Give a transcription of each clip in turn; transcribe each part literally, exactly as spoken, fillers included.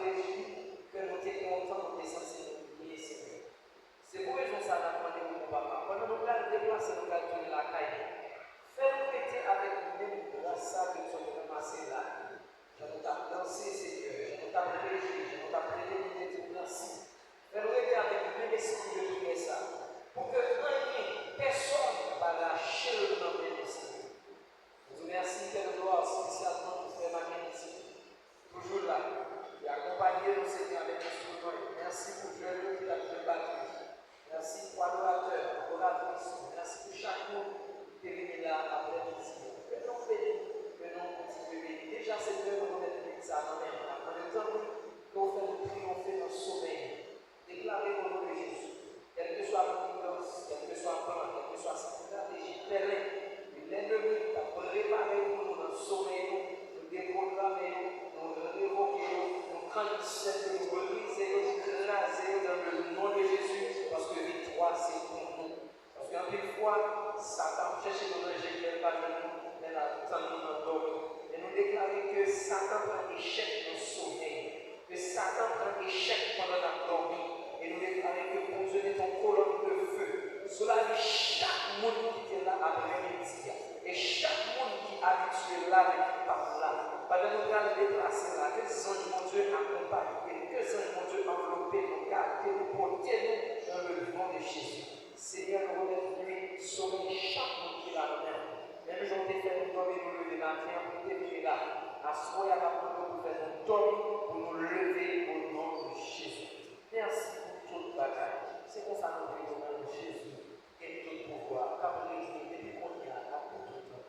Ke nou te kontan, nou te sanse nou byen, Senyè. Se pou rezon sa a n ap mande w, bon Papa, pandan nou pral deplase, nou pral tounen lakay nou, fè nou rete avèk menm gras sa ke nou sot ranmase la. Jan nou t ap danse, Senyè, jan nou t ap rejwi, jan nou t ap leve, nou te di w mèsi. Fè nou rete avèk menm espri de priyè sa, pou ke anyen, pèsòn pa rache l nan men nou, Senyè. Nou di w mèsi, fè nou glwa espesyalman pou frè Makendy, toujou la, ki akonpaye nou, Senyè, avèk enstriman yo. Mèsi pou jèn yo ki t ap jwe batri. Mèsi pou adoratè, adoratris yo. Mèsi pou chak moun ki te vini la aprè midi a. Ke non w beni, ke non w kontinye beni. Deja, Senyè, nou remèt limit sa a nan men w. N ap mande w, tanpri, ke w fè nou triyonfe nan somèy nou. Deklare o non de Jezi, kèlkeswa manigans, kèlkeswa plan, kèlkeswa estrateji pèlen ke lènmi t ap prepare pou nou nan somèy nou, nou deprograme yo, nou revoke yo, nou kanalize yo, nou brize yo, nou kraze yo dans le nom de Jésus, paske viktwa se pou nou. Paske anpil fwa, Satan ap chèche nou nan je, lè l pa jwenn nou, men l al tann nou nan dòmi. Men nou deklare ke Satan pran echèk nan somèy. Ke Satan pran echèk pandan n ap dòmi. E nou deklare ke Bondye mete yon kolòn de fe sou lavi chak moun ki te la aprè midi a. E chak moun ki abitye la, men ki p ap la. Pandan nou pral deplase la, ke zanj Bondye akonpaye nou, ke zanj Bondye anvlope nou, gade nou, pote nou dans le nom de Jésus. Senyè, nou remèt nwit somèy chak moun ki la nan men w. Menm jan w te fè nou dòmi, nou leve maten an pou nou te vini la. Aswè a, n ap mande w pou fè nou dòmi, pou nou leve o non de Jezi. Mèsi pou tout bagay. Se konsa nou priye o non de Jezi, ki gen tout pouvwa, k ap regle depi kounye a ak pou tout tan.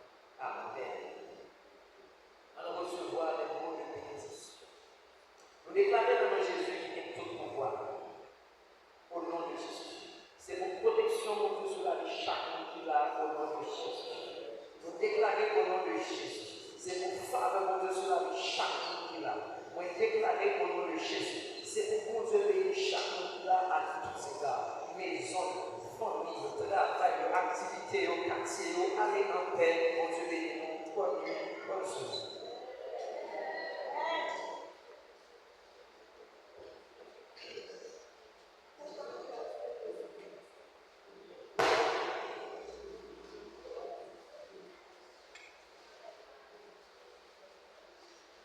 Amèn. Ann resevwa lè mo de benediksyon. Nou deklare nan non Jezi ki gen tout pouvwa. O non de Jezi. Se pou pwoteksyon Bondye sou lavi chak moun ki la, o non de Jezi. Nou deklare o non de Jezi. Se pou favè Bondye sou lavi chak moun ki la. Mwen deklare o non de Jezi. Se pou Bondye beni chak moun ki la à tous égards. Mezon yo, fanmi yo, travay yo, aktivite yo, katye yo, ale anpè. Bondye beni nou. Bòn nuit, bòn somèy.